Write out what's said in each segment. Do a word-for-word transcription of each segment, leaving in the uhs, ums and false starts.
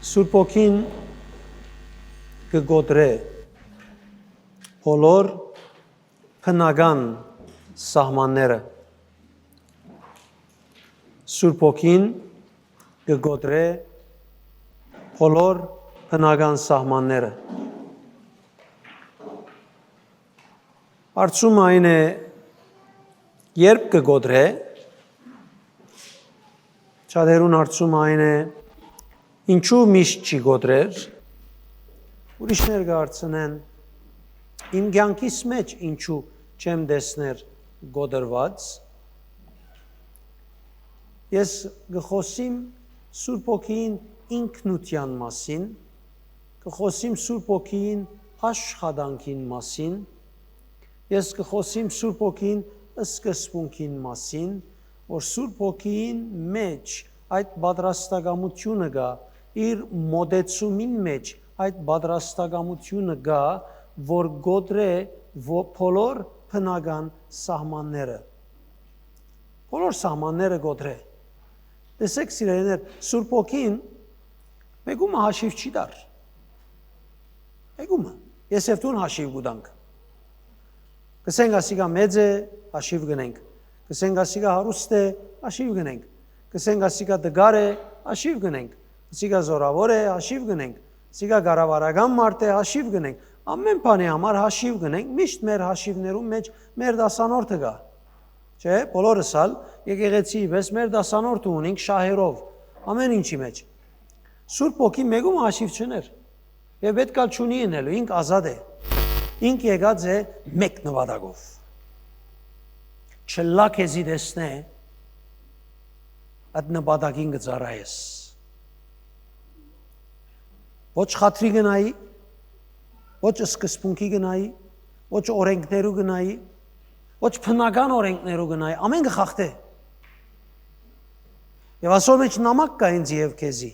Սուրբ Հոգին կը կոտրէ բոլոր բնական սահմանները։ Սուրբ Հոգին կը կոտրէ բոլոր բնական սահմանները։ Հարցումը այն է, երբ կը կոտրէ, շատերուն հարցումը այն է, ինչու միշտ չի կոտրեր, ուրիշներ կը հարցնեն, իմ կեանքիս մէջ ինչու չեմ տեսներ կոտրուած։ Ես կը խօսիմ Սուրբ Հոգին ինքնութեան մասին, կը խօսիմ Սուրբ Հոգին աշխատանքին մասին, ես կը խօսիմ Սուրբ Հոգին սկզբունքին մասին, որ Սուրբ Հոգին մէջ այդ պատրաստակամութիւնը կայ, իր մոտեցումին մէջ այդ պատրաստակամութիւնը կայ, որ կոտրէ ո-, բոլոր բնական սահմանները։ Բոլոր սահմանները կոտրէ։ Տեսէք, սիրելիներ, Սուրբ Հոգին մեկումը հաշիւ չի տար։ Մեկումը։ Ես եւ դուն հաշիւ կու տանք։ Կսենք, ասիկա մեծ է, հաշիւ գնենք։ Կսենք, ասիկա հարուստ է, հաշիւ գնենք։ Կսենք, ասիկա տկար է, հաշիւ գնենք։ Ասիկա զորաւոր է, հաշիւ գնենք։ Ասիկա կառավարական մարդ է, հաշիւ գնենք։ Ամէն բանի համար հաշիւ գնենք, միշտ մեր հաշիւներուն մէջ մեր դասանորդը կայ։ Չէ՞, բոլորս ալ եկեղեցիի պէս մեր դասանորդը ունենք շահերով, ամէն ինչի մէջ։ Սուրբ Հոգին մեկում հաշիւ չուներ եւ պէտք ալ չունի ընելու, ինք ազատ է։ Ինք եկած է մէկ նպատակով։ Չլայ քեզի տեսնէ, այդ նպատակին կը ծառայես։ Ոչ խաթրի կը նայի, ոչ սկզբունքի կը նայի, ոչ օրենքներու կը նայի, ոչ բնական օրենքներու կը նայի, ամէն կը խախտէ։ Եւ ասոր մէջ նամակ կայ ինձ եւ քեզի։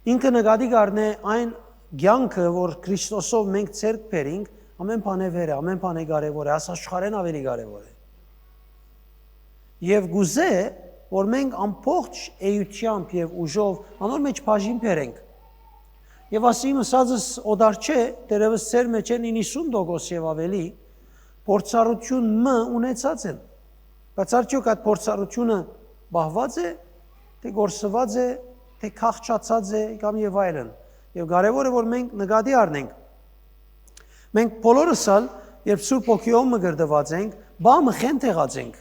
Ինքը նկատի կ'առնէ այն կեանքը, որ Քրիստոսով մենք ձեռք բերինք, ամէն բանէ վեր է, ամէն բանէ կարեւոր է, աս աշխարհէն աւելի կարեւոր է։ Եւ կ'ուզէ, որ մենք ամբողջ էութեամբ եւ ուժով անոր մէջ բաժին բերենք։ Եւ ասի իմ ըսածս օտար չէ, դերևս ձեր մէջ են իննսուն տոկոս եւ աւելի փորձառութիւն մը ունեցած են։ Բայց արդյոք այդ փորձառութիւնը պահուած է, թէ կորսուած է, թէ քաղցած է կամ եւ այլն։ Եւ կարեւոր է, որ մենք նկատի առնենք։ Մենք բոլորս ալ, երբ Սուրբ Հոգիով մկրտուած ենք, բա մը խենթ եղած ենք։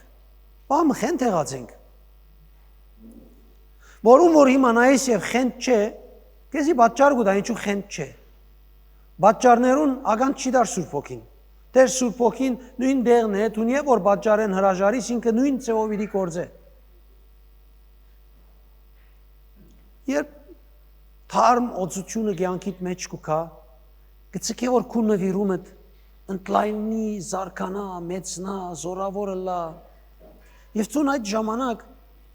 Բա մը խենթ եղած ենք։ Որուն որ հիմա նայես եւ խենթ չէ, քեզի պատճառ կու տայ, ինչու խենթ չէ։ Պատճառներուն ականջ չի տար Սուրբ Հոգին։ Տեր Սուրբ Հոգին նոյն տեղն է, դուն եւ որ պատճառ են հրաժարիս, ինքը նոյն ձեւով իրի գործ է։ Երբ թարմ օծութիւնը կեանքիդ մէջ կու գայ, կը ցկէ որ քու նուիրումդ ընդլայնի, զարգանայ, մեծնայ, զորաւոր ըլլայ, եւ դուն այդ ժամանակ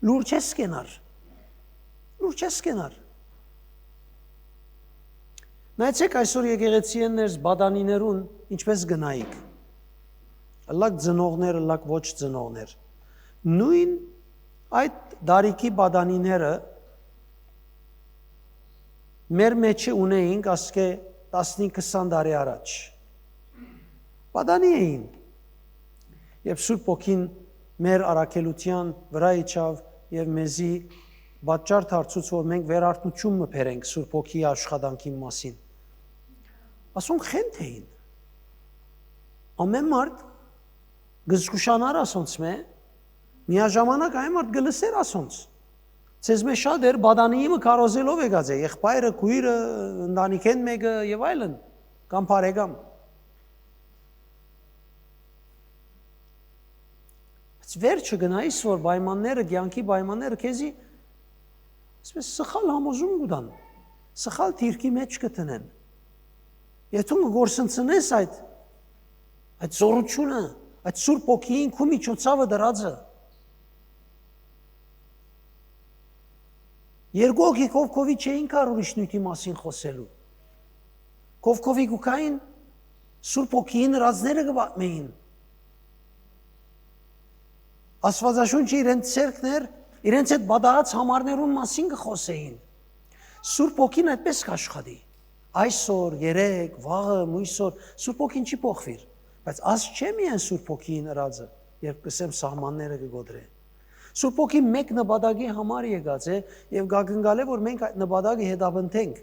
լուր չես կենար, լուր չես կենար։ Նայեցէք այսօր եկեղեցիէն ներս պատանիներուն ինչպես գնայիք, ըլլաք ծնողներ, ըլլաք ոչ ծնողներ, նոյն այդ դարիքի պատանիները մեր մէջը ունեինք ասկէ տասնին քսան տարի առաջ։ Պատանի էին, երբ Սուրբ Հոգին մեր առաքելութեան վրայ իջաւ եւ մեզի պատճառ դարձուց, որ մենք վերարտութիւն մը բերենք Սուրբ Հոգիի աշխատանքին մասին։ Ասոնք խենթ էին։ Ամէն մարդ կը զգուշանար ասոնցմէ, միաժամանակ այն մարդ կը լսեր ասոնց։ Ձեզմէ շատ էր պատանիի մը քարոզելով եկած է, եղբայրը, քոյրը, ընտանիքէն մէկը եւ այլն, կամ բարեկամ։ Բայց վերջը գնայիս, որ պայմանները, կեանքի պայմանները քեզի այսպես սխալ համոզում կու տան, սխալ դիրքի մէջ կը դնեն։ Եթ դու կը կորսնցնես այդ, այդ զորութիւնը, այդ Սուրբ Հոգիին քու միջոցավը դրածը, երկու հոգի կով կովի չէին կար ուրիշ նիւթի մասին խօսելու։ Կով կովի կու գային, Սուրբ Հոգիին հրածները կը պատմէին։ Աստուածաշունչը իրենց ձեռքն էր, Իրենց այդ պատահած համարներուն մասին կը խօսէին։ Սուրբ Հոգին այդպես կ'աշխատի։ Այսօր, երեկ, վաղը, մոյսօր, Սուրբ Հոգին չի փոխուիր, բայց աս չէ՞ միայն Սուրբ Հոգին ըրածը, երբ կ'ըսեմ սահմանները կը կոտրէ։ Սուրբ Հոգին մէկ նպատակի համար եկած է եւ կ'ակնկալէ, որ մենք այդ նպատակը հետապնդենք,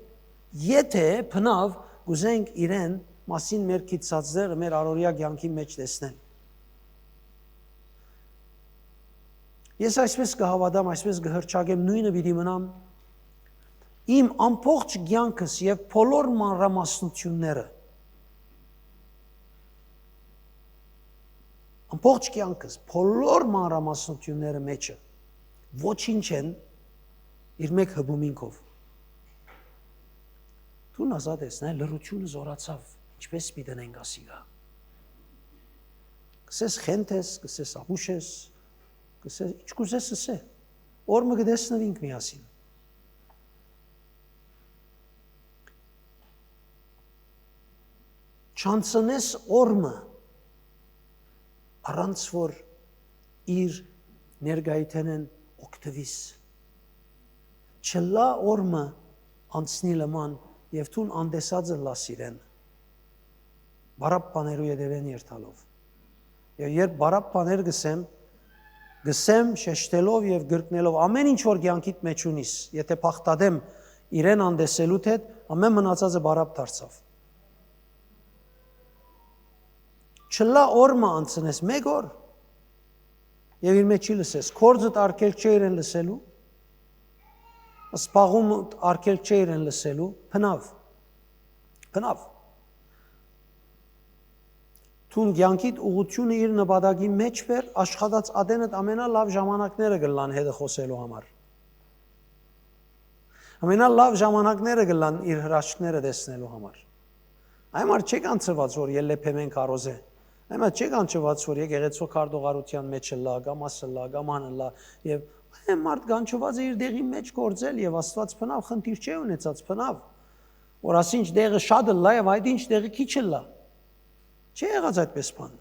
եթէ բնաւ կ'ուզենք իրեն մասին մեր գիտցածները մեր առօրեայ կեանքի մէջ տեսնել։ Ես այսպես կը հաւատամ, այսպես կը հռչակեմ, նոյնը պիտի մնամ իմ ամբողջ կեանքս եւ բոլոր մանրամասնութիւնները, ամբողջ կեանքս, բոլոր մանրամասնութիւնները մեջը ոչինչ են իր մէկ հպումին քով։ Դուն ազատ ես, նայ, լռութիւնը զօրացաւ, ինչպե՞ս պիտի ընենք ասիկա։ Կ'ըսես խենթ ես, կ'ըսես աբուշ ես, կ'ըսես ինչ կ'ուզես ըսէ։ Օր մը կը տեսնուինք միասին։ Չանցնես օր մը, առանց որ իր ներկայութենէն օգտուիս։ Չլա օր մը անցնի լման եւ դուն անտեսած ըլլաս իրեն, բարապ բաներու ետեւէն երթալով։ Եւ երբ բարապ բաներ կ'ըսեմ, կ'ըսեմ շեշտելով եւ կրկնելով, ամէն ինչ որ կեանքիդ մէջ ունիս, եթէ բաղդատեմ իրեն անտեսելուդ հետ, ամէն մնացածը բարապ դարձաւ։ Չլա օր մը անցնես, մէկ օր, եւ իր մեջ չի լսես, կորձդ արգելք չէ իրեն լսելու, սպաղում արգելք չէ իրեն լսելու, բնաւ, բնաւ։ Դուն կեանքիդ ուղղութիւնը իր նպատակի մէջ բեր, աշխատած ատենդ ամենալաւ ժամանակները կ'ըլլան հետը խօսելու համար։ Ամենալաւ ժամանակները կ'ըլլան իր հրաշքները տեսնելու համար։ Այն մար չէ՞ գանչուած որ ելլեփեմէն քարոզէ։ Այն մար չէ՞ գանչուած որ եկեղեցու քարտուղարութեան մէջ ըլլայ, կամ աս ըլլայ, կամ ան ըլլայ, եւ այն մարդ գանչուած է իր դեղին մէջ գործել, եւ Աստուած բնաւ խնդիր չէ ունեցած, բնաւ, որ ասինչ դեղը շատ ըլլայ եւ այդ ինչ դեղը քիչ ըլլայ։ Չէ՞ եղած այդպես բան։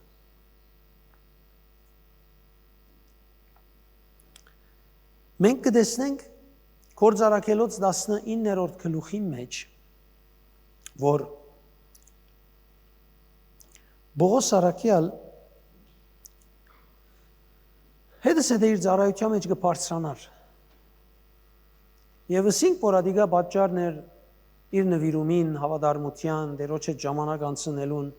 Մենք կը տեսնենք Գործ Առաքելոց տասնիններորդ գլուխին մէջ, որ Պողոս առաքեալ հետս հետը իր ծառայութեան մէջ կը բարձրանար։ Եւ ըսինք, որ ադիկա պատճառն էր իր նուիրումին, հաւատարմութեան, Տէրոջ հետ ժամանակ անցնելուն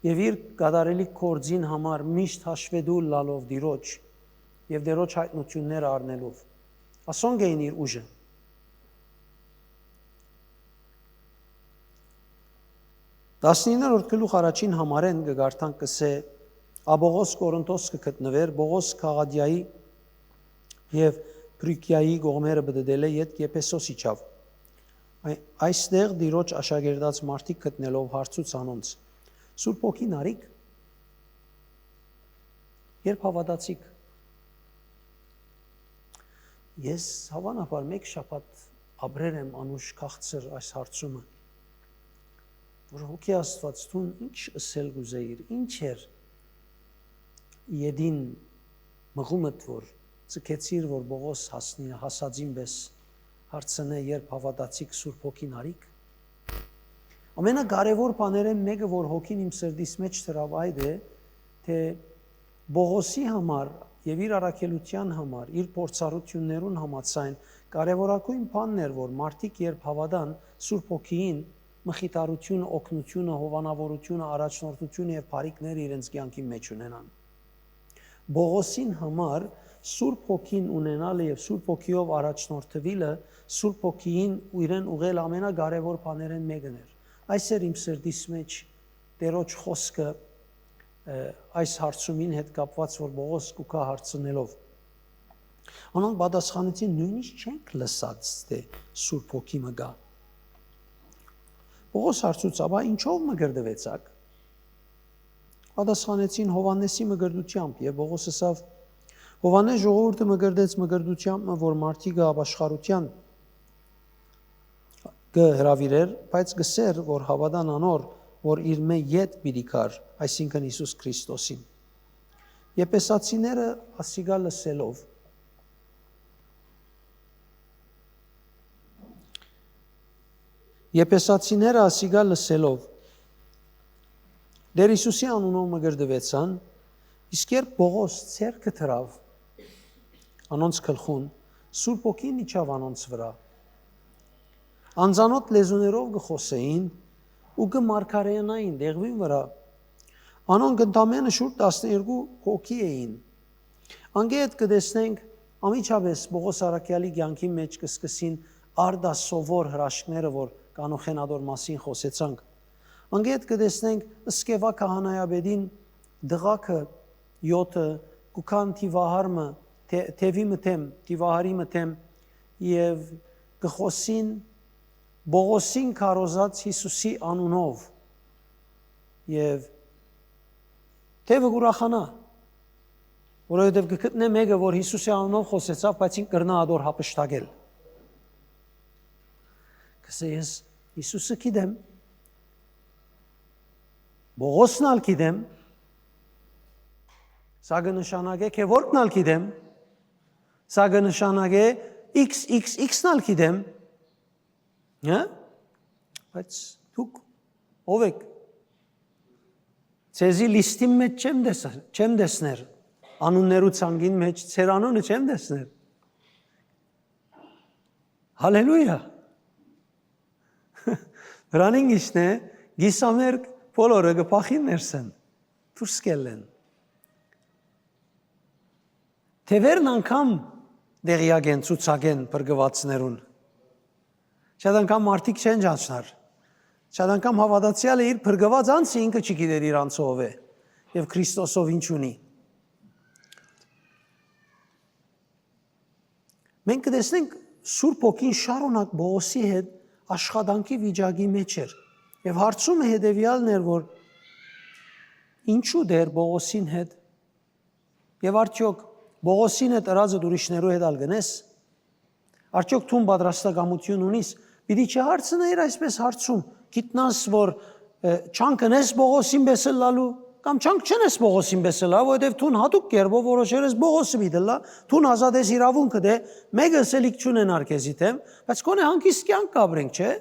եւ իր կատարելիք գործին համար միշտ հաշուետու ըլլալով Տիրոջ եւ Տէրոջ յայտնութիւնները առնելով։ Ասոնք էին իր ուժը։ Տասնիններորդ գլուխ առաջին համարէն կը կարդանք, կ'ըսէ. «Ա Պողոս Կորինթոս կը գտնուէր, Պողոս Գաղատիայի եւ Փրուկիայի կողմերը պտտելէ ետք Եփեսոս իջաւ։ Այ-, այստեղ Տիրոջ աշակերտած մարդիկ գտնելով հարցուց անոնց. "Սուրբ Հոգին արի՞ք, երբ հաւատացիք"։ Ես, հաւանաբար, մէկ շաբաթ ապրեր եմ անուշ քաղցր այս հարցումը, որ Հոգի Աստուած դուն ինչ ըսել կ'ուզէիր, ինչ էր ետին մղումդ, որ ձգեցիր, որ Պողոս հասնի, հասածին պէս հարցնէ, "Երբ հաւատացիք, Սուրբ Հոգին արի՞ք"։ Ամենակարեւոր բաներէն մէկը, որ Հոգին իմ սրտիս մէջ դրաւ, այդ է, թէ Պողոսի համար եւ իր առաքելութեան համար, իր փորձառութիւններուն համաձայն, կարեւորագոյն բանն էր, որ մարդիկ, երբ հաւատան Սուրբ Հոգիին, մխիթարութիւնը, օգնութիւնը, հովանաւորութիւնը, առաջնորդութիւնը եւ բարիքները իրենց կեանքին մէջ ունենան։ Պողոսին համար Սուրբ Հոգին ունենալը եւ Սուրբ Հոգիով առաջնորդուիլը, Սուրբ Հոգիին ու իրեն ուղղել ամենակարեւոր բաներէն մէկն էր։ Այս էր իմ սրտիս մէջ Տէրոջ խօսքը, ը, այս հարցումին հետ կապուած, որ Պողոս կու գայ հարցնելով։ Անոնք պատասխանեցին. "Նոյնիսկ չենք լսած, թէ Սուրբ Հոգի մը կայ"։ Պողոս հարցուց. "Ապա ինչո՞վ մկրտուեցաք"։ Պատասխանեցին. "Յովհաննէսի մկրտութեամբ"։ Եւ Պողոս ըսաւ. "Յովհաննէս ժողովուրդը մկրտեց մկրտութեամբ մը, որ մարդիկը ապաշխարութեան կը հրաւիրէր, բայց կ'ըսէր, որ հաւատան անոր, որ իրմէ յետ պիտի գար, այսինքն՝ Յիսուս Քրիստոսին"։ Եփեսացիները ասիկա լսելով, Եփեսացիները ասիկա լսելով, Տէր Յիսուսի անունով մկրտուեցան, իսկ երբ Պողոս ձեռքը դրաւ անոնց գլխուն, Սուրբ Հոգին իջաւ անոնց վրայ։ Անծանօթ լեզուներով կը խօսէին ու կը մարգարեանային դեղուին վրայ։ Անոնք ընդամէնը շուրջ տասներկու հոգի էին։ Անկէ հետ կը տեսնենք անմիջապէս Պողոս առաքեալի կեանքին մէջ կը սկսին արտասովոր հրաշքները, որ կանուխէն ատոր մասին խօսեցանք։ Անկէ հետ կը տեսնենք Սկեւա քահանայապետին դղակը յոթը կու գան դիւահար մը, թէ-, թեւի մը դէմ, դիւահարի մը դէմ, եւ կը խօսին Պողոսին քարոզած Յիսուսի անունով, եւ թեւը կ'ուրախանայ, որովհետեւ կը գտնէ մէկը, որ Յիսուսի անունով խօսեցաւ, բայց ինք կրնայ ատոր յափշտակել։ Կ'ըսէ, ես Յիսուսը գիտեմ, Պողոսն ալ գիտեմ, սա կը նշանակէ, գեորգն ալ գիտեմ, սա կը նշանակէ X X X-ն ալ գիտեմ, հա՞, բայց դուք ո՞վ էք։ Ձեզի լիստին մէջ չեմ տես-, չեմ տեսներ, անուններու ցանկին մէջ ձեր անունը չեմ տեսներ։ Հալելույա։ Վրանին գիշն է, գիսամերկ բոլորը կը փախին ներսեն, դուրս կ'ելլեն։ Թեւերն անգամ տեղեակ են, ցուցակ են փրկուածներուն։ Շատ անգամ մարդիկ չեն ճանչնար։ Շատ անգամ հաւատացեալը իր փրկուած անձը ինքը չի գիտեր իր անձը ով է եւ Քրիստոսով ինչ ունի։ Մենք կը տեսնենք Սուրբ Հոգին շարունակ Պողոսի հետ աշխատանքի վիճակի մէջ էր։ Եւ հարցումը հետեւեալն էր, որ ինչու դեռ Պողոսին հետ։ Եւ արդեօք Պողոսին հետ ըրածդ ուրիշներու հետ ալ կ'ընես։ Արդեօք դուն պատրաստակամութիւն ունիս։ Պիտի չհարցնէիր այսպես հարցում, գիտնաս, որ, ը, չանկ ընես Պողոսին պէս ըլլալու, կամ չանկ չընես Պողոսին պէս ըլլալ, որովհետեւ դուն յատուկ կերպով որոշեր ես Պողոսը պիտի ըլլայ, դուն ազատ ես իրաւունքը դէ, մէկը ըսելիք չունենար քեզի դէմ, բայց գոնե հանգիստ կեանք կ'ապրենք, չէ՞։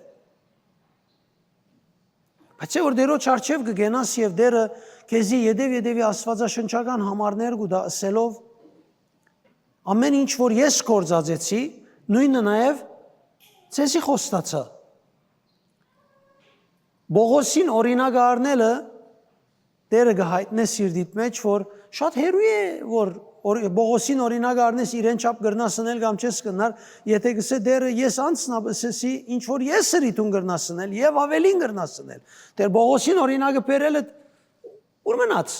Բայց չէ՞ որ Տէրոջ առջեւ կը կենաս եւ Տէրը քեզի ետեւ ետեւի աստուածաշնչական համարներ կու տայ ըսելով, ամէն ինչ որ ես գործածեցի, նոյնը նաեւ ձեզի խոստացայ։ Պողոսին օրինակը առնելը Տէրը կը յայտնէ սիրտիդ մէջ, որ շատ հեռու է, որ օր-, Պողոսին օրինակը առնես, իրեն չափ կրնաս ընել կամ չես կրնար, եթէ կ'ըսէ Տէրը, ես անձնապէս ըսի, ինչ որ ես ըրի, դուն կրնաս ընել եւ աւելին կրնաս ընել։ Տէր Պողոսին օրինակը բերելը ո՞ւր մնաց։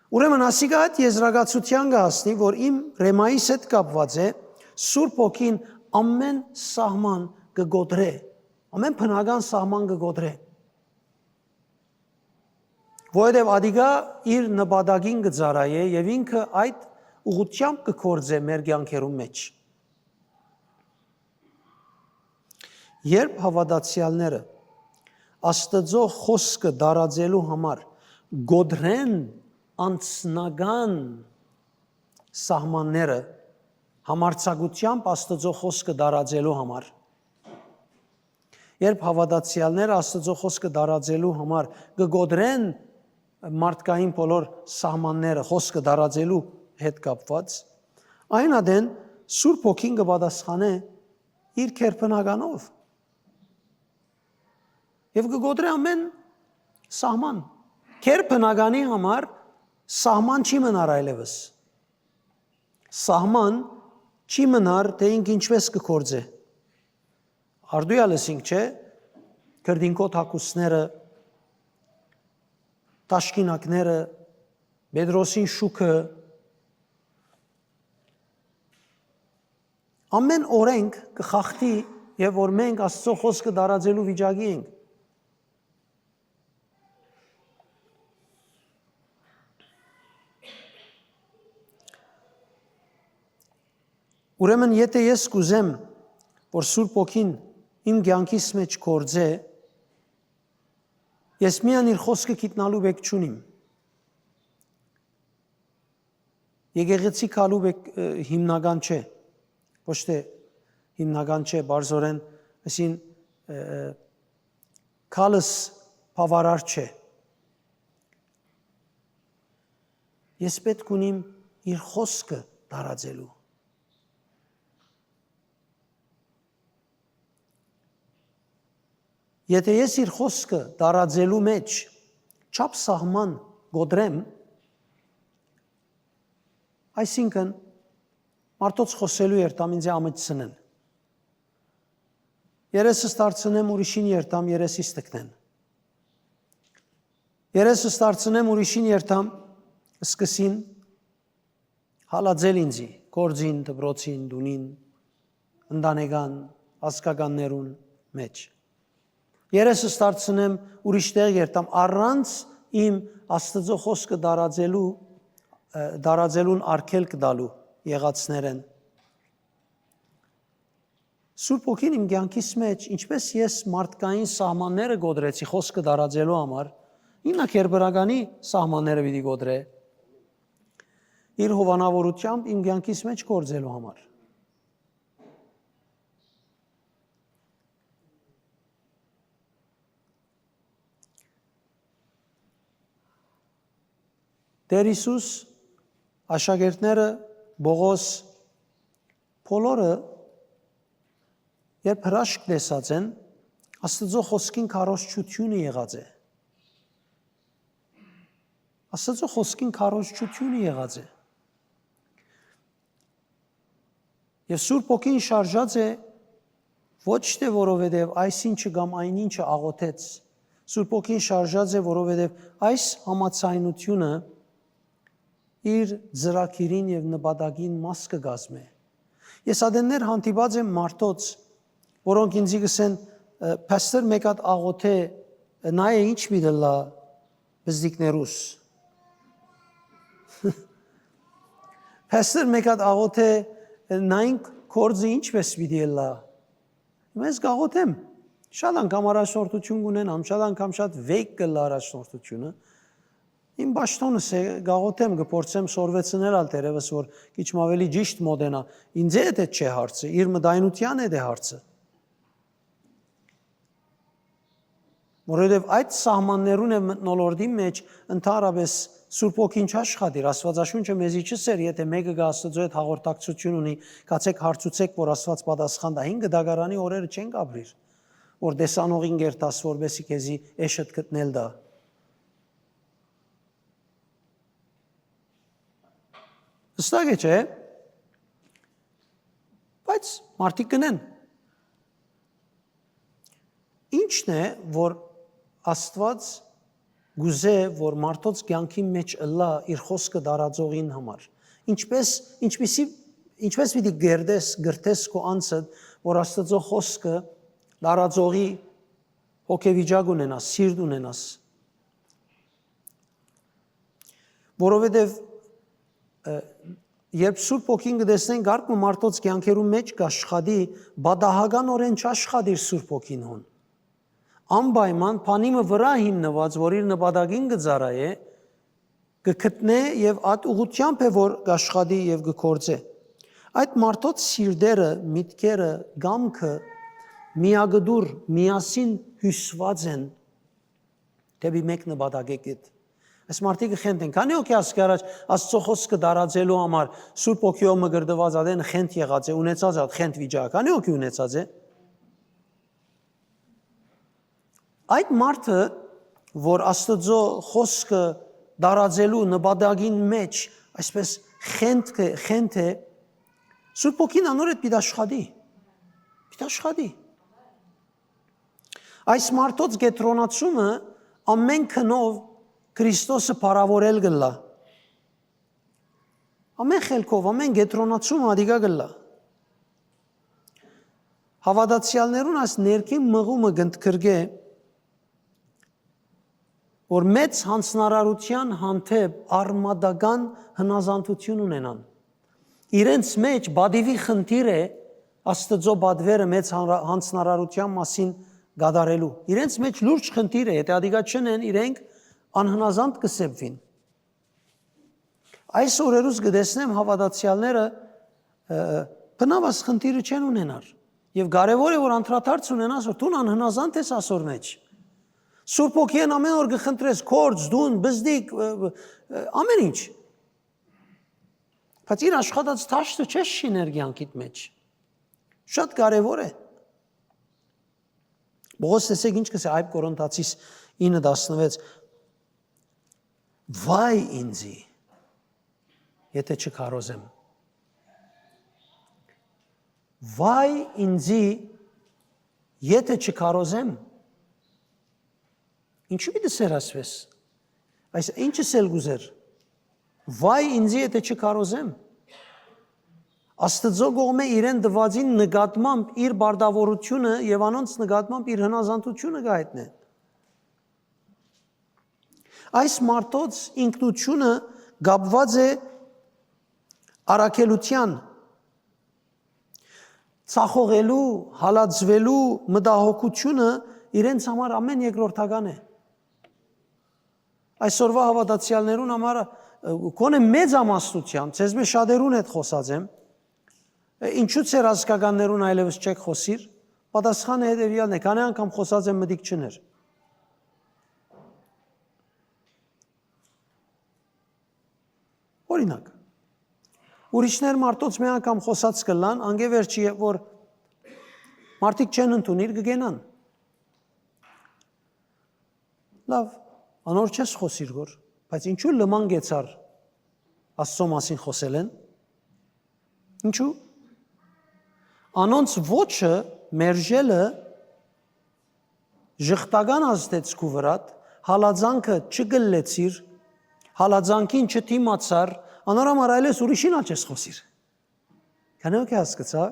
Ուրեմն ասիկա այդ եզրակացութեան կը հասնի, որ իմ Ռեմայիս հետ կապուած է, Սուրբ Հոգին ամէն սահման կը կոտրէ, ամէն բնական սահման կը կոտրէ, որովհետեւ ատիկա իր նպատակին կը ծառայէ եւ ինքը այդ ուղղութեամբ կը գործէ մեր կեանքերուն մէջ։ Երբ հաւատացեալները Աստուծոյ խօսքը տարածելու համար կոտրեն անձնական սահմանները, համարձակութեամբ Աստուծոյ խօսքը տարածելու համար, երբ հաւատացեալները Աստուծոյ խօսքը տարածելու համար կը կոտրեն մարդկային բոլոր սահմանները, խօսքը տարածելու հետ կապուած, այն ատեն Սուրբ Հոգին կը պատասխանէ իր քերբնականով եւ կը կոտրէ ամէն սահման։ Քերբնականի համար սահման չի մնար այլեւս։ Սահման չի մնար, թէ ինք ինչպէս կը գործէ։ Արդու ալ ըսինք, չէ՞, քրտինքոտ հագուստները, թաշկինակները, Պետրոսին շուքը, ամէն օրենք կը խախտի, եւ որ մենք Աստծոյ խօսքը տարածելու վիճակի ենք։ Ուրեմն, եթէ ես կ'ուզեմ, որ Սուրբ Հոգին իմ կեանքիս մէջ գործէ, ես միայն իր խօսքը գիտնալու պէք չունիմ։ Եկեղեցի գալու պէք, ը, հիմնական չէ, ոչ թէ հիմնական չէ, բարձորեն Այսինքն, ը, ը, քալս բաւարար չէ։ Ես պէտք ունիմ իր խօսքը տարածելու։ Եթէ ես իր խօսքը տարածելու մէջ չափ սահման կոտրեմ, այսինքն մարդոց խօսելու երթամ ինձ ամիջցնեն։ Երեսս դարձնեմ ուրիշին երթամ, երեսիս տկնեն։ Երեսս դարձնեմ ուրիշին երթամ, սկսին հալածել ինձի, գործին, դպրոցին, տունին, ընտանեկան, ազգականներուն մէջ։ Երեսս դարձնեմ ուրիշ տեղ երթամ, առանց իմ Աստծո խօսքը տարածելու, ը, տարածելուն արգելք տալու եղածներէն։ Սուրբ Հոգին իմ կեանքիս մէջ, ինչպէս ես մարդկային սահմանները կոտրեցի խօսքը տարածելու համար, ինքնա Գերբրականի սահմանները պիտի կոտրէ։ Իր հովանաւորութեամբ իմ կեանքիս մէջ գործելու համար։ Տէր Յիսուս, աշակերտները, Պողոս, բոլորը, երբ հրաշք տեսած են, Աստուծոյ խօսքին քարոզչութիւնը եղած է։ Աստուծոյ խօսքին քարոզչութիւնը եղած է։ Եւ Սուրբ Հոգին շարժած է ոչ թէ որովհետեւ այս ինչը կամ այն ինչը աղօթեց։ Սուրբ Հոգին շարժած է, որովհետեւ այս համաձայնութիւնը իր ծրագիրին եւ նպատակին մաս կը կազմէ։ Ես ատեններ հանդիպած եմ մարդոց, որոնք ինձի կ'ըսեն, «Ը, փաստեր, մէկ հատ աղօթէ, նայ է ինչ պիտի ըլլայ պզդիկներուս»։ Փաստեր, մէկ հատ աղօթէ, նայինք գործը ինչպէս պիտի ըլլայ։ Ես կ'աղօթեմ, շատ անգամ առաջնորդութիւն կ'ունենամ, շատ անգամ շատ վեգ կ'ըլլայ առաջնորդութիւնը։ Իմ պաշտօնս է, կ'աղօթեմ, կը փորձեմ սորվեցնել ալ թերեւս, որ քիչ մը աւելի ճիշդ մոտենայ։ Ինձ հետ չէ հարցը, իր մտայնութեան հետ է հարցը։ Որովհետեւ այդ սահմաններուն եւ մթնոլորտին մէջ ընդհանրապէս Սուրբ Հոգին չաշխատիր, Աստուածաշունչը մեզի չըսեր, եթէ մէկը կը Աստուծոյ հետ հաղորդակցութիւն ունի, գացէք հարցուցէք, որ Աստուած պատասխան տայ, հին կտակարանի օրերը չենք ապրիր, որ տեսանողին կերտաս, որպէսզի քեզի էշդ գտնել տայ։ Հստակ է, չէ՞։ Բայց մարդիկ կ'ընեն։ Ի՞նչն է, որ Աստուած կ'ուզէ, որ մարդոց կեանքին մէջ ըլլայ իր խօսքը տարածողին համար։ Ինչպէս, ինչպիսի, ինչպէս պիտի կերտես, կրթես քո անձդ, որ Աստուծոյ խօսքը տարածողի հոգեվիճակ ունենաս, սիրտ ունենաս։ Որովհետեւ, ը, երբ Սուրբ Հոգին կը տեսնենք, կարգ մը մարդոց կեանքերուն մէջ կ'աշխատի, պատահականօրէն չաշխատիր Սուրբ Հոգին հոն։ Անպայման բանի մը վրայ հիմնուած, որ իր նպատակին կը ծառայէ, կը գտնէ եւ այդ ուղղութեամբ է, որ կ'աշխատի եւ կը գործէ։ Այդ մարդոց սիրտերը, միտքերը, կամքը միակտուր, միասին հիւսուած են դէպի մէկ նպատակի գիտ։ Այս մարդիկը խենթ են։ Քանի՞ հոգի ասկի առաջ Աստծո խօսքը տարածելու համար Սուրբ Հոգիով մկրտուած ատեն խենթ եղած է, ունեցած է այդ խենթ վիճակը։ Քանի՞ հոգի ունեցած է։ Այդ մարդը, որ Աստծո խօսքը տարածելու նպատակին մէջ այսպես խենթ է, խենթ է, Սուրբ Հոգին անոր հետ պիտի աշխատի։ Պիտի աշխատի։ Այս մարդոց կեդրոնացումը ամեն գնով Քրիստոսը փառաւորել կ'ըլլայ։ Ամեն խելքով, ամեն կեդրոնացումը ադիկա կ'ըլլայ։ Հաւատացեալներուն այս ներքին մղումը կ'ընդգրկէ, որ մեծ յանձնարարութեան հանդէպ արմատական հնազանդութիւն ունենան։ Իրենց մէջ պատիւի խնդիր է Աստծո պատվերը մեծ հանրա-, յանձնարարութեան մասին կատարելու։ Իրենց մէջ լուրջ խնդիր է, եթէ ադիկա չընեն, իրենք անհնազանդ կը սեպվին։ Այս օրերուս կը տեսնեմ հաւատացեալները, ը, բնաւ այս խնդիրը չեն ունենար։ Եւ կարեւոր է, որ անդրադարձ ունենաս, որ դուն անհնազանդ ես ասոր մէջ։ Սուրբ Հոգիէն ամէն օր կը խնդրես, կորձ, դուն, բզդիկ, ը, ը, ամէն ինչ։ Բայց իր աշխատած դաշտը չես շիներ կեանքիդ մէջ։ Շատ կարեւոր է։ Պողոս, տեսեք ինչ կսէ Այբ Կորինթացիս ինը տասնվեց. «Վայ ինձի, եթե չքարոզեմ։ Վայ ինձի, եթե չքարոզեմ»։ Ինչու՞ պիտի սերասվես։ Այս ինչս էլ կուզեր. «Վայ ինձի, եթե չքարոզեմ»։ Աստուծոյ կողմէ իրեն տուածին նկատմամբ իր բարդաւորութիւնը եւ անոնց նկատմամբ իր հնազանդութիւնը կը հայտնէ։ Այս մարդոց ինքնութիւնը կապուած է առաքելութեան, ծախողելու, հալածուելու մտահոգութիւնը իրենց համար ամէն երկրորդական է։ Այսօրվա հաւատացեալներուն համար, ը, կոնէ մեծ ամաստութեամբ, ձեզմէ շատերուն հետ խօսած եմ, ը, ինչու՞ ձեր ազգականներուն այլեւս չեք խօսիր, պատասխանը հետեւեալն է. քանի՞ անգամ խօսած եմ, մտիկ չուներ։ Օրինակ, ուրիշներ մարդոց մի անգամ խօսած կ'ըլլան, անկէ վերջի, երբ որ մարդիկ չեն ընդունիր, կը գնան։ Լավ, անոր չես խօսիր գոր, բայց ինչու՞ լման գեցար Աստծո մասին խօսելէն։ Ինչու՞։ Անոնց ոչը մերժելը ժխտական ազդեց քու վրադ, հալածանքը չկլլեցիր, հալածանքին չդիմացար, անոր համար այլեւս ուրիշին ալ չես խօսիր։ Քանի՞ ոգի հասկցայ։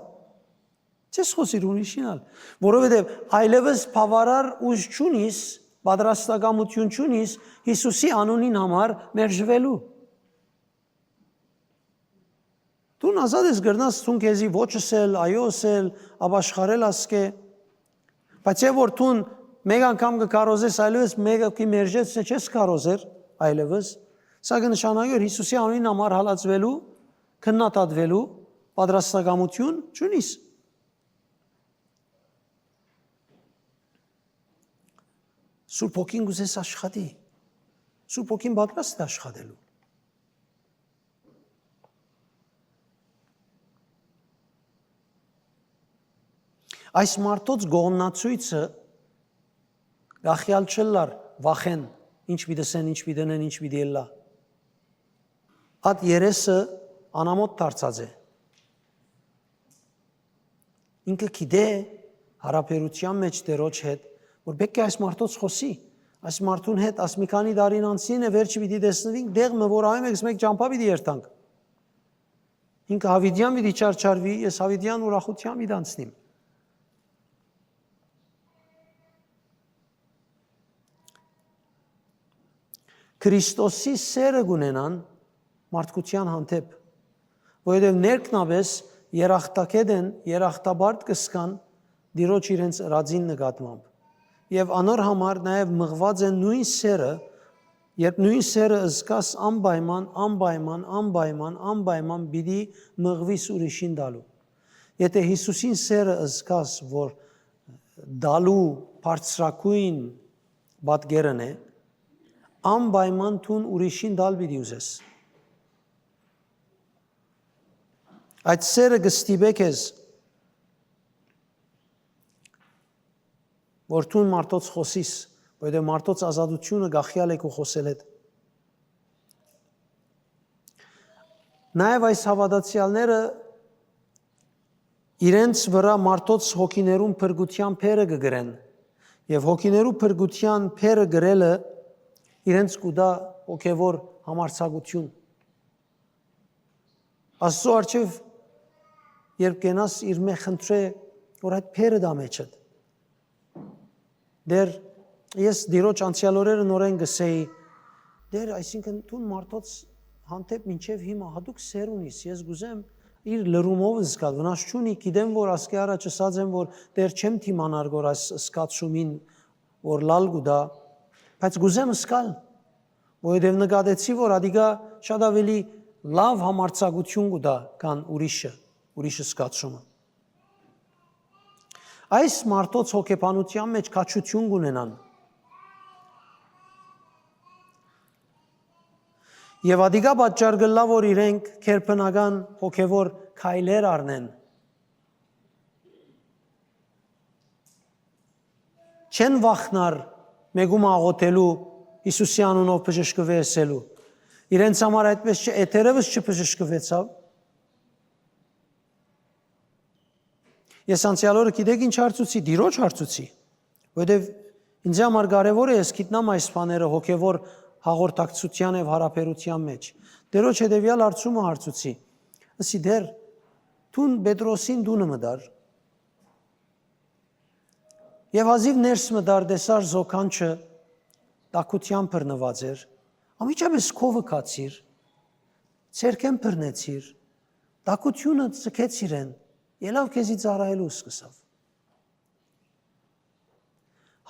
Չես խօսիր ուրիշին ալ, որովհետեւ այլեւս բաւարար ուժ չունիս, պատրաստակամութիւն չունիս Յիսուսի անունին համար մերժուելու։ Դուն ազատ ես, կրնաս դուն քեզի ոչ ըսել, այո ըսել, ապաշխարել ասկէ, բայց եւ որ դուն մեկ անգամ կը քարոզես, այլեւս մեկը կը մերժես, չես քարոզեր այլեւս, սա կը նշանակի, որ Յիսուսի անունին համար հալածուելու, քննադատուելու պատրաստակամութիւն չունիս։ Սուրբ Հոգին կ'ուզես աշխատի։ Սուրբ Հոգին պատրաստ է աշխատելու։ Այս մարդոց գողնացոյցը գախյալ չըլլար վախէն, ինչ պիտի ըսեն, ինչ պիտի ընեն, ինչ պիտի ըլլայ։ Ատ երեսը անամոթ դարձած է։ Ինքը գիտէ հարաբերութեան մէջ Տէրոջ հետ, որ պէտք է այս մարդոց խօսի, այս մարդուն հետ, այս մի քանի տարին անցնին է, վերջը պիտի տեսնուինք, դեղ մը որ ամէն մեկս մեկ ճամբայ պիտի երթանք։ Ինքը Յաւիտեան պիտի չարչարուի, ես Յաւիտեան ուրախութեան պիտի անցնիմ։ Քրիստոսի սերը կ'ունենան մարդկութեան հանդէպ, որովհետեւ ներքնապէս երախտագէտ են, երախտապարտ կը զգան Տիրոջ իրենց ըրածին նկատմամբ։ Եւ անոր համար նաեւ մղուած են նոյն սերը, երբ նոյն սերը զգաս անպայման, անպայման, անպայման, անպայման պիտի մղուիս ուրիշին տալու։ Եթէ Յիսուսին սերը զգաս, որ տալու բարձրագոյն պատկերն է, անպայման դուն ուրիշին տալ պիտի ուզես։ Այդ սերը կը ստիպէ քեզ, որ դուն մարդոց խօսիս, որովհետեւ մարդոց ազատութիւնը գախյալ է քու խօսելէդ։ Նաեւ այս հաւատացեալները իրենց վրայ մարդոց հոգիներուն փրկութեան փերը կը կրեն, եւ հոգիներու փրկութեան փերը կրելը իրենց կու տայ հոգեվոր համարձակութիւն։ Աստծո առջեւ երբ կենաս, իր մէ խնդրէ, որ այդ փերը տայ մեջդ։ Դեռ ես Տիրոջ անցեալ օրերը նորէն կ'ըսէի. «Տէր, այսինքն դուն մարդոց հանդէպ մինչեւ հիմա հատուկ սեր ունիս, ես կ'ուզեմ», իր լրումով զգալ, վնաս չունի, գիտեմ, որ ասկէ առաջ ըսած եմ, որ Տէր, չեմ դիմանար, որ այս զգացումին, որ լալ կու տայ, բայց կ'ուզեմ զգալ, որովհետեւ նկատեցի, որ ատիկա շատ աւելի լաւ համարձակութիւն կու տայ, քան ուրիշը, ուրիշ զգացումը։ Այս մարդոց հոգեբանութեան մէջ քաջութիւն կ'ունենան։ Եւ ատիկա պատճառ կ'ըլլայ, որ իրենք գերբնական հոգեւոր քայլեր առնեն։ Չեն վախնար մէկու մը աղօթելու, Յիսուսի անունով բժշկուի ըսելու։ Իրենց համար այդպէս չէ, եթերեւս չբժշկուեցաւ։ Ես անցեալ օրը գիտեք ինչ հարցուցի, Տիրոջ հարցուցի, որովհետեւ ինձ համար կարեւոր է, ես գիտնամ այս բաները հոգեվոր հաղորդակցութեան եւ յարաբերութեան մէջ։ Տիրոջ հետեւեալ հարցումը հարցուցի, ըսի դեռ, դուն Պետրոսին տունը մտար, եւ հազիւ ներս մտար, տեսար զոքանչը տաքութեան բռնուած էր, անմիջապէս քովը գացիր, ձեռքէն բռնեցիր, տաքութիւնը ձգեց իրեն, ելաւ քեզի ծառայելու սկսաւ։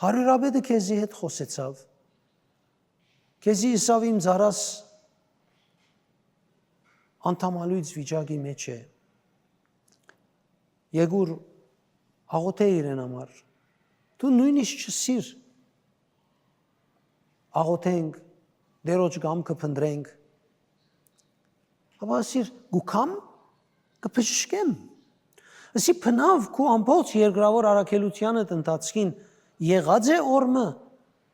Հարիւրապետը քեզի հետ խօսեցաւ, քեզի ըսաւ, իմ ծառաս անդամալոյծ վիճակի մէջ է, եկուր աղօթէ իրեն համար, դու նոյնիսկ չըսիր, աղօթենք, Տիրոջ կամքը փնտռենք, ապա ըսիր, կու գամ, կը բժշկեմ։ Ըսի, բնաւ քու ամբողջ երկրաւոր առաքելութեանդ ընթացքին եղած է օր մը,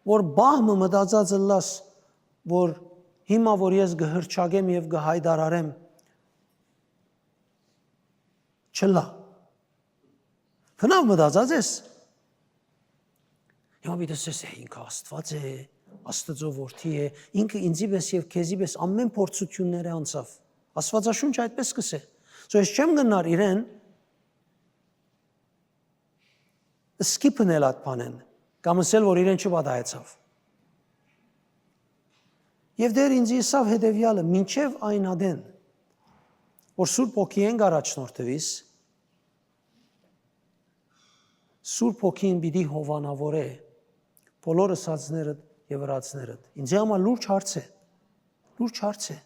որ պահ մը մտածած ըլլաս, որ հիմա որ ես կը հռչակեմ եւ կը հայտարարեմ, չըլլայ։ Բնաւ մտածած ես։ Հիմա պիտի ասես, «Է, ինքը Աստուած է, Աստուծոյ որդի է, ինքը ինծի պէս եւ քեզի պէս ամէն փորձութիւնները անցաւ»։ Աստուածաշունչը այդպէս կ'ըսէ։ So ես չեմ գնար իրեն սկիպ ընել այդ բանէն, կամ ըսել, որ իրեն չպատահեցաւ։ Եւ դեռ ինձ ըսաւ հետեւեալը, մինչեւ այն ատեն, որ Սուրբ Հոգիէն կ'առաջնորդուիս, Սուրբ Հոգին պիտի հովանաւորէ բոլոր ըսածներդ եւ ըրածներդ։ Ինձի համար լուրջ հարց է, լուրջ հարց է։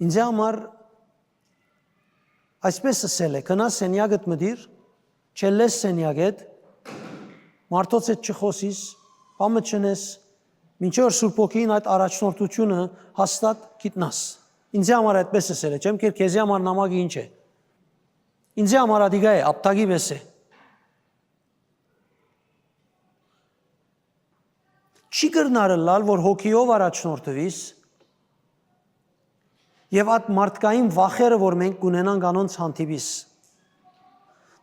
Ինձի համար այսպէս ըսել է, «Գնա սենեակդ մտիր, չելլես սենեակդ, մարդոց հետ չխօսիս, բան մը չընես, մինչեւ որ Սուրբ Հոգին այդ առաջնորդությունը հաստատ գիտնաս»։ Ինձի համար այդպէս ըսել է, չեմ քեր քեզի համար նամակը ինչ է։ Ինձի համար ատիկա է, ապտակի պէս է։ Չի կրնար ըլլալ, որ հոգիով առաջնորդուիս եւ այդ մարդկային վախերը, որ մենք կունենանք անոնց հանդիպիս։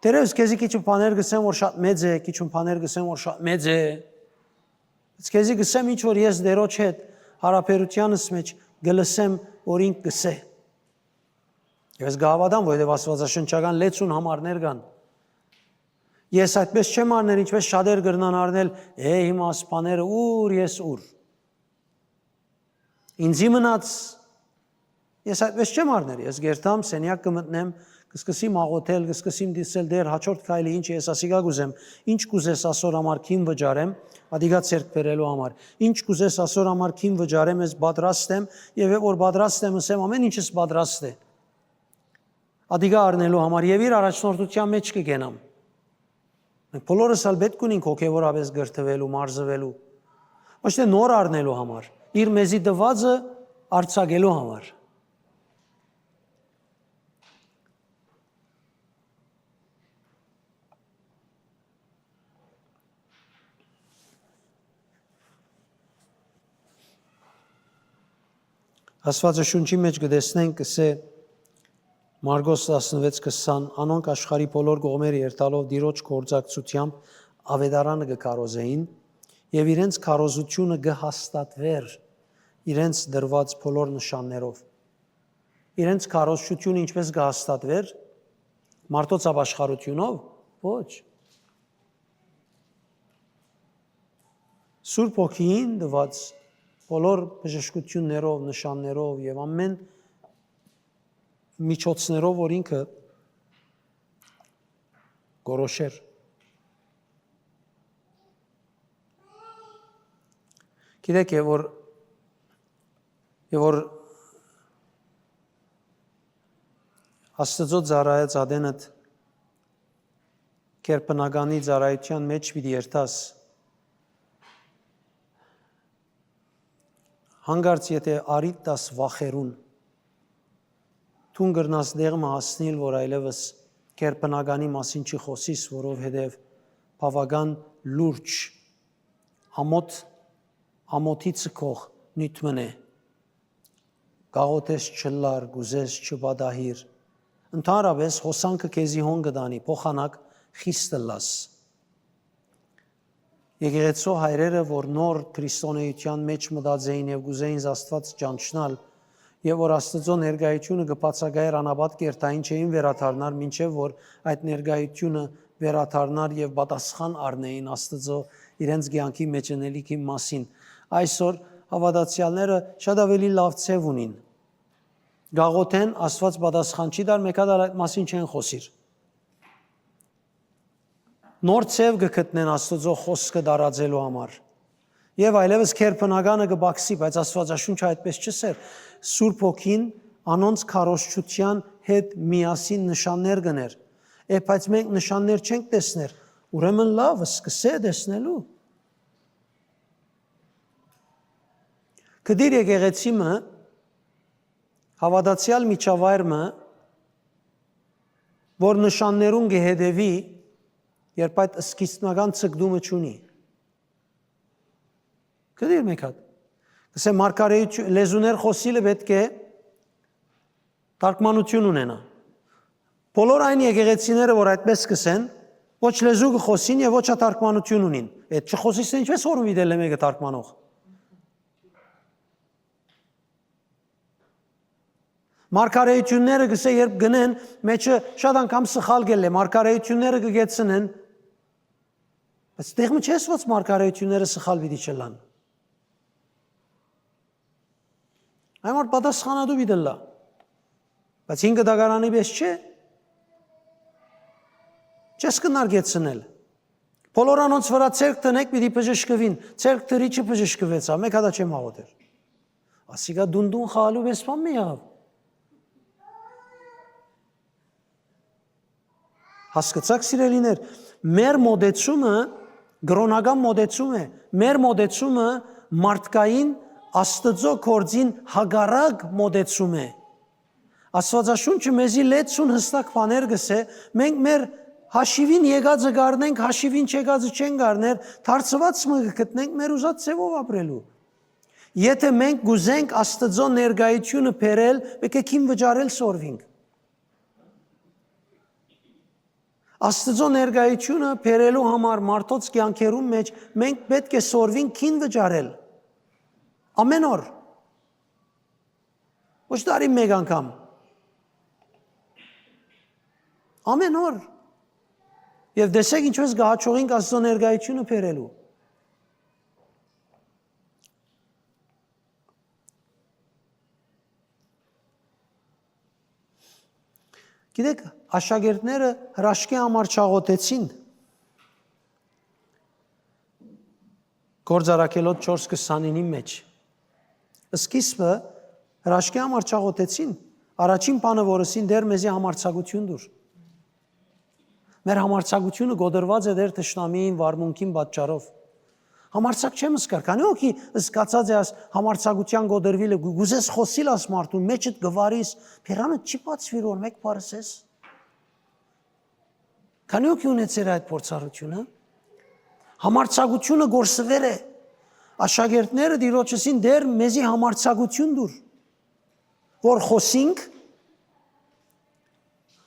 Դերևս քեզի քիչ բաներ կ'ըսեմ, որ շատ մեծ է, քիչ բաներ կ'ըսեմ, որ շատ մեծ է։ Բայց քեզի կ'ըսեմ, ինչ որ ես Տերոջ հետ հարաբերութեանս մեջ կը լսեմ, որ ինք կ'ըսէ։ Ես կհաւատամ, որովհետեւ աստվածաշնչական լեցուն համարներ կան։ Ես այդպես չեմ առներ, ինչպես շատեր կրնան առնել, «Է, հիմա սպաները ուր, ես ուր»։ Ինձի մնաց, ես այդպես չեմ առներ, ես գերտամ, սենյակ կը մտնեմ, կսկսեմ աղոթել, կսկսեմ դիսել, «Տեր, հաջորդ քայլը ինչ է, ես ասիկա կ'ուզեմ, ինչ կ'ուզես ասոր համար քին վճարեմ, ադիկա ձեռք բերելու համար, ինչ կ'ուզես ասոր համար քին վճարեմ, ես պատրաստ եմ, եւ երբ որ պատրաստ եմ, ասեմ, ամեն ինչս պատրաստ է»։ Ադիկա առնելու համար եւ իր առաջնորդության մեջ կը կենամ։ Մենք բոլորս ալ պէտք ունենք հոգեվորապէս կրթուելու, մարզուելու։ Ոչ թե նոր առնելու համար, իր մեզի տուածը արձակելու համար։ Աստվածաշունչի մեջ կը տեսնենք, կ'ըսէ Մարկոս տասնվեց քսան, անոնք աշխարհի բոլոր կողմերը երթալով Տիրոջ գործակցութեամբ աւետարանը կը քարոզէին եւ իրենց քարոզութիւնը կը հաստատուէր իրենց տրուած բոլոր նշաններով։ Իրենց քարոզչութիւնը ինչպես կը հաստատուէր, մարդոց ապաշխարութիւնով, ոչ։ Սուրբ Հոգին տուած բոլոր բժշկութիւններով, նշաններով եւ ամեն միջոցներով, որ ինքը կորոշեր։ Գիտեք, եւ որ, եւ որ Աստծո ծառայած ատենդ Գերբնականի ծառայութեան մէջ պիտի երթաս, հանկարծ եթէ առիթ տաս վախերուն, դուն կրնաս տեղ մը հասնիլ, որ այլեւս գերբնականի մասին չի խօսիս, որովհետեւ բաւական լուրջ, ամոթ, ամոթի ձգող նիւթ մըն է։ Կաղոթես չըլլար, կ'ուզես չպատահիր։ Ընդհանրապէս հոսանքը քեզի հոն կը տանի, փոխանակ խիստ ըլլաս։ Եկեղեցու հայրերը, որ նոր քրիստոնէութեան մէջ մտած էին եւ կ'ուզեին Աստուած ճանչնալ, եւ որ Աստուծոյ ներկայութիւնը կը բացակայէր անապատ կ'երթային, չէին վերադառնար, մինչեւ որ այդ ներկայութիւնը վերադառնար եւ պատասխան առնէին Աստուծոյ իրենց կեանքի մէջ ընելիքի մասին։ Այսօր հաւատացեալները շատ աւելի լաւ ձեւ ունին։ Կաղոթեն, Աստուած պատասխան չի տար, մէկ հատ ալ այդ մասին չեն խօսիր։ Նոր ձեւ կը գտնեն Աստուծոյ խօսքը տարածելու համար։ Եւ այլեւս գերբնականը կը պակսի, բայց Աստուածաշունչը այդպես չ'ըսեր։ Սուրբ Հոգին անոնց քարոզչութեան հետ միասին նշաններ կ'ընէր։ Է, բայց մենք նշաններ չենք տեսներ, ուրեմն լաւ, սկսէ տեսնելու։ Կը դիր եկեղեցի մը, հաւատացեալ միջավայր մը, որ նշաններուն կը հետեւի, երբ այդ սկիզբնական ձգտումը չունի։ Կը դիր մէկ հատ։ Կսե մարգարեութիւն, լեզուներ խօսիլը պէտք է թարգմանութիւն ունենայ։ Բոլոր այն եկեղեցիները, որ այդպես կ'ըսեն, ոչ լեզու կը խօսին եւ ոչ ա թարգմանութիւն ունին։ Այդ չխօսիցնէ ինչպէս որուն վիդել է մէկը թարգմանող։ Մարգարեութիւնները, կսե, երբ գնեն, մէջը շատ անգամ սխալ կ'ելլէ, մարգարեութիւնները կը գեցցնեն, բայց տեղ մը չես, որ մարգարեութիւնները սխալ պիտի չըլլան։ Այն որ պատասխանատու պիտի ըլլայ, բայց հին կտակարանի պէս չէ, չես կրնար գեցցնել։ Բոլոր անոնց վրայ ձեռք դնէք, պիտի բժշկուին, ձեռք դրիչը բժշկուեցաւ, մէկ հատա չեմ աղոթեր։ Ասիկա դուն-դուն խաղալու պէս բան մը եղաւ։ Հասկցաք, սիրելիներ, մեր մոտեցումը կրօնական մոտեցում է, մեր մոտեցումը մարդկային, Աստուծոյ գործին հակառակ մոտեցում է։ Աստուածաշունչը մեզի լեցուն հստակ բաներ կ'ըսէ, մենք մեր հաշիւին եկածը կ'առնենք, հաշիւին չեկածը չենք առներ, դարձուած մը կը գտնենք մեր ուզած ձեւով ապրելու։ Եթէ մենք կ'ուզենք Աստուծոյ ներկայութիւնը բերել, պէտք է քին վճարել սորվինք։ Աստուծոյ ներկայութիւնը բերելու համար մարդոց կեանքերուն մէջ մենք պէտք է սորվինք քին վճարել։ Ամեն օր։ Ոչ տարին մէկ անգամ։ Ամեն օր։ Եւ տեսեք ինչպես կը հաջողենք Աստուծոյ ներկայութիւնը բերելու։ Գիտեք, աշակերտները հրաշքի համար չաղոթեցին։ Գործ առաքելոց չորս քսանինի մէջ։ Սկիզբը հրաշքի համար չաղոթեցին, առաջին բանը որ ըսին, «Տէր, մեզի համարձակութիւն տուր»։ Մեր համարձակութիւնը կոտրուած է Տէր թշնամիին վարմունքին պատճառով։ Համարձակ չեմ զգար, քանի հոգի զգացած է աս համարձակութեան կոտրուիլը, գու-, գուզես խօսիլ աս մարդուն, մէջդ գվարիս, բերանը չի բացվիր որ մէկ բառ ըսես։ Քանի հոգի ունեցեր այդ փորձառութիւնը։ Համարձակութիւնը կորսուեր է։ Աշակերտները Տիրոջսին, «Տէր, մեզի համարձակութիւն տուր, որ խօսինք,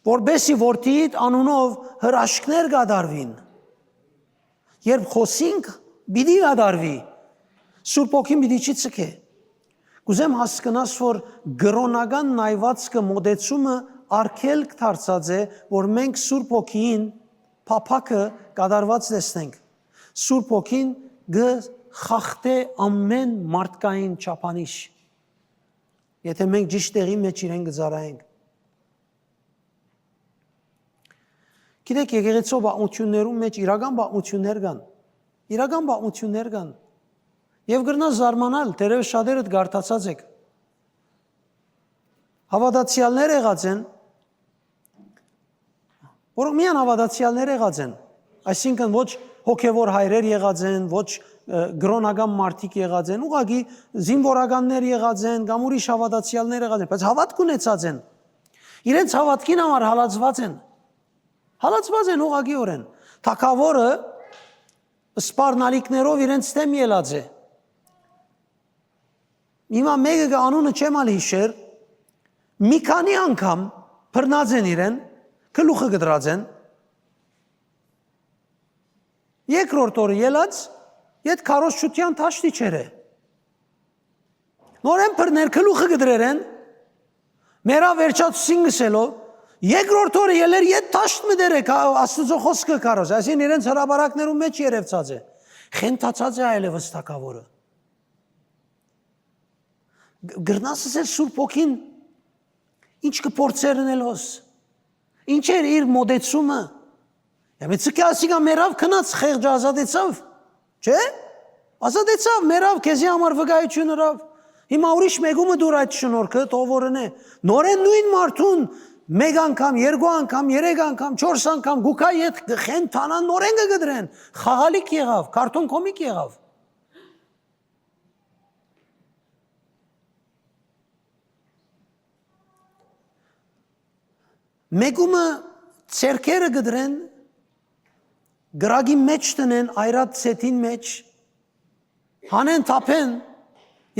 որպեսզի որդիդ անունով հրաշքներ կատարուին»։ Երբ խօսինք, պիտի կատարուի, Սուրբ Հոգին պիտի չի ձգէ։ Կուզեմ հասկնաս, որ կրօնական նայվածքը, մոտեցումը արգելք դարձած է, որ մենք Սուրբ Հոգիին փափաքը կատարուած տեսնենք։ Սուրբ Հոգին կը խախտէ ամեն մարդկային չափանիշ, եթե մենք ճիշդ տեղի մէջ իրեն կը ծառայենք։ Գիտեք, եկեղեցու պատմություններուն մէջ իրական պատմություններ կան։ Իրական պատմություններ կան։ Եւ կրնաս զարմանալ, թերեւս շատերդ կարդացած էք։ Հաւատացեալներ եղած են, որոնք միայն հաւատացեալներ եղած են, Այսինքն ոչ հոգեւոր հայրեր եղած են, ոչ, ը, կրօնական մարդիկ եղած են, ուղղակի զինվորականներ եղած են, կամ ուրիշ հաւատացեալներ եղած են, բայց հաւատք ունեցած են։ Իրենց հաւատքին համար հալածուած են։ Հալածուած են ուղղակիօրէն։ Թագաւորը սպառնալիքներով իրենց դէմ ելած է։ Հիմա մէկը կը, անունը չեմ ալ յիշեր, մի քանի անգամ բռնած են իրեն, գլուխը կտրած են։ Երկրորդ օրը ելած, յետ քարոզչութեան դաշտի չեր է։ Նորէն բռներ, գլուխը կտրեր են, մեռաւ վերջացուցին գսելով, երկրորդ օրը ելեր, յետ դաշտ մը դեր է, քա-, Աստուծոյ խօսքը քարոզ, այսինքն իրենց հրապարակներու մէջ երեւցած է, խենթացած է այլեւս թագաւորը։ Կ-, կրնաս ասել Սուրբ Հոգին, ինչ կը փորձեր ընելոս, ինչ էր իր մոտեցումը, յա, մի ցկի ասիկա մեռաւ, գնաց, խեղճը ազատեցաւ, չէ՞։ Ազատեցաւ, մեռաւ, քեզի համար վկայութիւն ըրաւ։ Հիմա ուրիշ մեկու մը դուր այդ շնորհքը, թող որ ընէ։ Նորէն նոյն մարդուն մէկ անգամ, երկու անգամ, երեք անգամ, չորս անգամ գուքա յետ խենթանան, նորէն կը կտրեն։ Խաղալիք եղաւ, քարտոն կոմիկ եղաւ։ Մեկումը ձեռքերը կտրեն, գրագի մէջ տնեն, այրած ցեթին մէջ, հանեն թափեն,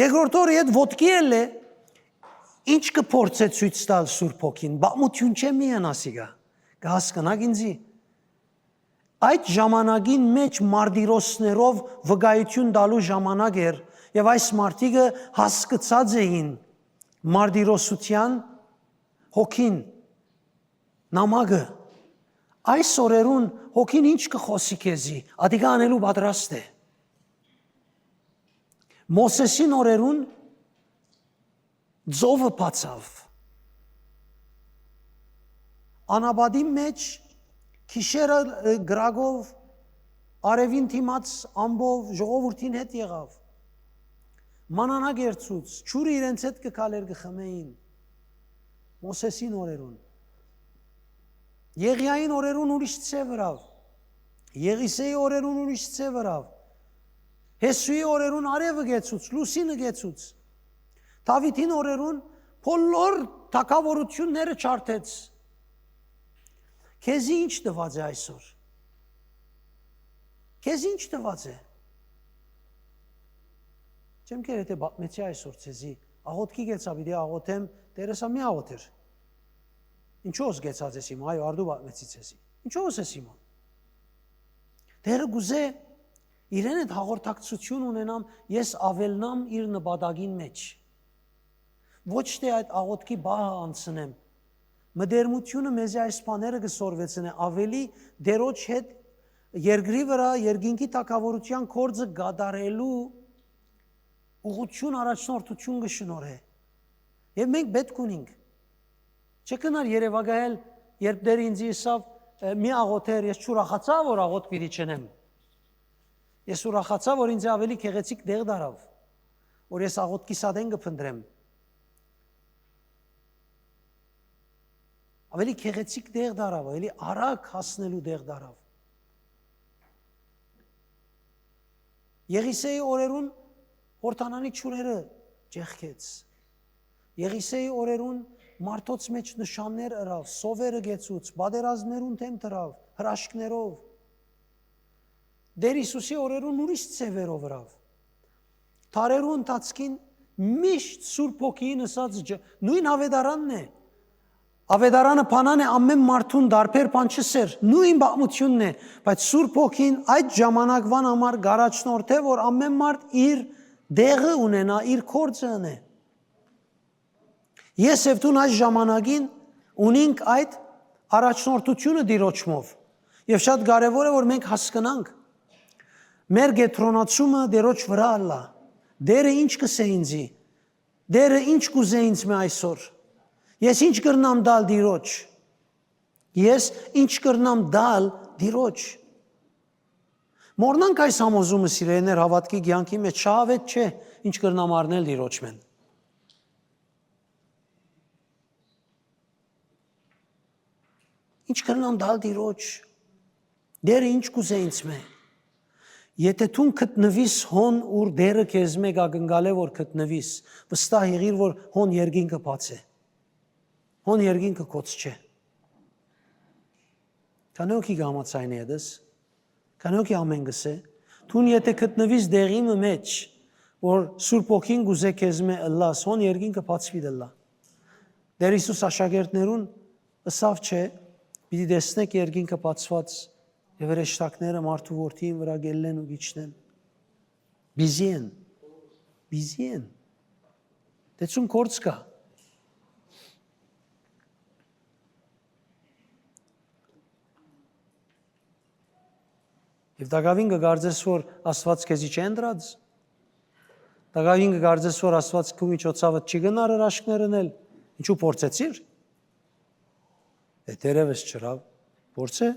երկրորդ օրը յետ ոտքի ելլէ, ինչ կը փորձէ ցոյց տալ Սուրբ Հոգին, բաղմութիւն չէ միայն ասիկա, կը հասկնաք ինձի։ Այդ ժամանակին մէջ մարտիրոսներով վկայութիւն տալու ժամանակ էր եւ այս մարդիկը հասկցած էին մարտիրոսութեան հոգին, նամակը։ Այս օրերուն հոգին ինչ կը խօսի քեզի, ատիկա անելու պատրաստ է։ Մովսէսին օրերուն ծովը բացաւ։ Անապատի մէջ գիշերը, ը, կրակով, արեւին դիմաց ամպով ժողովուրդին հետ եղաւ։ Մանանակ երցուց, ջուրը իրենց հետ կը քալէր, կը խմէին։ Մովսէսին օրերուն։ Եղիային օրերուն ուրիշ ձեւ ըրաւ։ Եղիսէի օրերուն ուրիշ ձեւ ըրաւ։ Յեսուի օրերուն արեւը գեցուց, լուսինը գեցուց։ Դաւիթին օրերուն բոլոր թագաւորութիւնները չարթեց։ Քեզի ի՞նչ տուած է այսօր։ Քեզի ի՞նչ տուած է։ Չեմ կերել, թէ պատմեցի այսօր ձեզի։ Աղօթքի գեցա, պիտի աղօթեմ, Տէրը սա մի աղօթեր։ Ինչո՞վ զգեցած ես հիմա, այո, արդու պատմեցի ձեզի։ Ինչո՞վ ես հիմա։ Տէրը կուզէ իրեն հետ հաղորդակցութիւն ունենամ, ես աւելնամ իր նպատակին մէջ։ Ոչ թէ այդ աղօթքի բահը անցնեմ։ Մտերմութիւնը մեզի այս բաները կը սորվեցնէ, աւելի Տէրոջ հետ երկրի վրայ, երկինքի թագաւորութեան գործը կատարելու ուղղութիւն, առաջնորդութիւն կը շնորհէ։ Եւ մենք պէտք ունինք։ Չէ՞ կնար երեւակայել, երբ Տէրը ինձի ըսաւ, «Ը, մի աղօթեր», ես չուրախացայ, որ աղօթք պիտի չընեմ։ Ես ուրախացայ, որ ինձ աւելի գեղեցիկ տեղ դարաւ, որ ես աղօթքիս ատեն կը փնտռեմ։ Աւելի գեղեցիկ տեղ դարաւ, աւելի արագ հասնելու տեղ դարաւ։ Եղիսէի օրերուն Յորդանանի ջուրերը ճեղքեց։ Եղիսէի օրերուն մարդոց մէջ նշաններ ըրաւ, սովերը գեցուց, պատերազմներուն դէմ դրաւ, հրաշքներով։ Տէր Յիսուսի օրերուն ուրիշ ձևերով ըրաւ։ Դարերու ընթացքին միշտ Սուրբ Հոգիին ըսած ջ-, նոյն աւետարանն է։ Աւետարանը բանան է, ամեն մարդուն տարբեր բան չըսեր, նոյն պատմութիւնն է, բայց Սուրբ Հոգին այդ ժամանակվան համար կ'առաջնորդէ, որ ամեն մարդ իր տեղը ունենայ, իր գործը ընէ։ Ես եւ դուն այս ժամանակին ունինք այդ առաջնորդութիւնը Տիրոջմով։ Եւ շատ կարեւոր է, որ մենք հասկնանք մեր կեդրոնացումը Տիրոջ վրայ ըլլայ։ Տէրը ի՞նչ կ'ըսէ ինձի։ Տէրը ի՞նչ կ'ուզէ ինձ մէ այսօր։ Ես ի՞նչ կրնամ տալ Տիրոջ։ Ես ի՞նչ կրնամ տալ Տիրոջ։ Մոռնանք այս համոզումը, սիրելիներ, հաւատքի կեանքի մէջ շահաւետ չէ, ինչ կրնամ առնել Տիրոջմէն։ Ինչ կրնամ տալ Տիրոջ։ Տէրը ինչ կ'ուզէ ինձմէ։ Եթէ դուն գտնուիս հոն, ուր Տէրը քեզմէ կ'ակնկալէ որ գտնուիս, վստահ եղիր որ հոն երկինքը բաց է։ Հոն երկինքը կոց չէ։ Քանի՞ հոգի կը համաձայնի հետս։ Քանի՞ հոգի ամէն կ'ըսէ։ Դուն եթէ գտնուիս տեղի մը մէջ, որ Սուրբ Հոգին կ'ուզէ քեզմէ ըլլաս, հոն երկինքը բաց պիտի ըլլայ։ Տէր Յիսուս աշակերտներուն ըսաւ, չէ, պիտի տեսնէք երկինքը բացուած եւ հրեշտակները մարդու որդիին վրայ կ'ելլեն ու կ'իջնեն։ Բիզի են։ Բիզի են։ Դեցուն կորց կայ։ Եւ տակաւին կը կարծես որ Աստուած քեզի չեն դրած։ Տակաւին կը կարծես որ Աստուած քու միջոցաւը չի գնար հրաշքներ ընել։ Ինչու փորձեցիր։ Է, դերևս չըրաւ։ Փորձէ։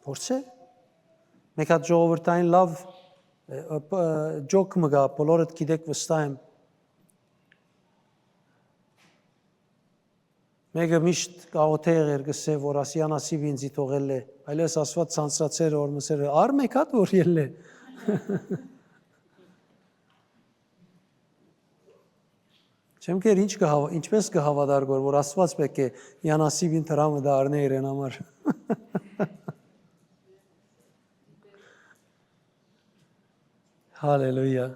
Փորձէ։ Մեկ հատ ժողովրդային լաւ, ը, ը, ը, ջոկ մը կայ, բոլորդ գիտեք, վստահ եմ։ Մէկը միշտ կաղոթէ եղեր, կ'ըսէ որ ասի անասիպ ինձի թողել է, այլևս Աստուած ցանցրացեր որ մսեր, ար մեկ հատ որ ելլէ։ Չեմ կեր, ինչ կը հաვა-, ինչպես կը հաւատար գոր, որ Աստուած պէտք է անասիպին դրամը դառնէ իրեն համար։ Հալելույա։